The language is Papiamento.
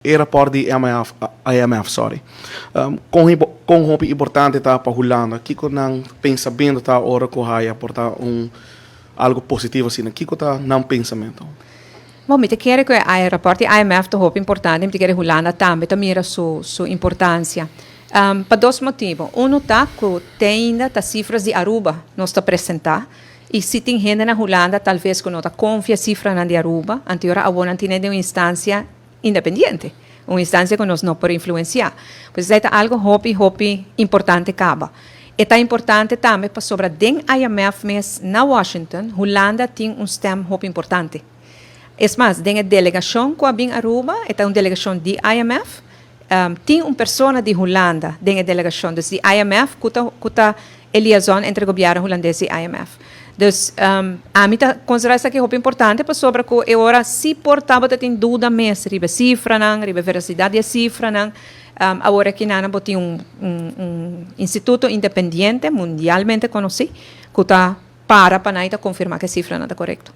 E raport di IMF, IMF sorry. Con con hopi importante ta pa Hulanda? Kico nan pensamento ta ora cu haya por ta un algo positivo asina? Kico ta nan pensamento? Bon, mi ta kere cu e raport di IMF ta hopi importante, mi ta kere Hulanda tambe ta mira su importancia. Pa dos motibo. Uno ta cu te ainda ta cifras di Aruba nos ta presenta y si tin hende na Hulanda talves cu no ta confia cifranan di Aruba, anto ora awor nan tine den un instancia independiente, un instancia cu nos no por influencia. Pues esey ta algo hopi, hopi importante caba. E ta importante tambe pasobra den IMF mes na Washington, Hulanda tin un stem hopi importante. Es mas, den e delegacion cu a bin Aruba, e ta un delegacion di IMF, tin un persona di Hulanda den e delegacion, dus di IMF cu ta e liaison entre gobierno hulandes y IMF. Dus ami ta considera esaki hopi importante pasobra cu e ora si por tabata tin duda mes riba cifranan, riba veracidad di cifranan, awor aki nan bo tin un instituto independiente mundialmente conoci cu ta para pa nan ta confirma cu e cifranan ta corecto.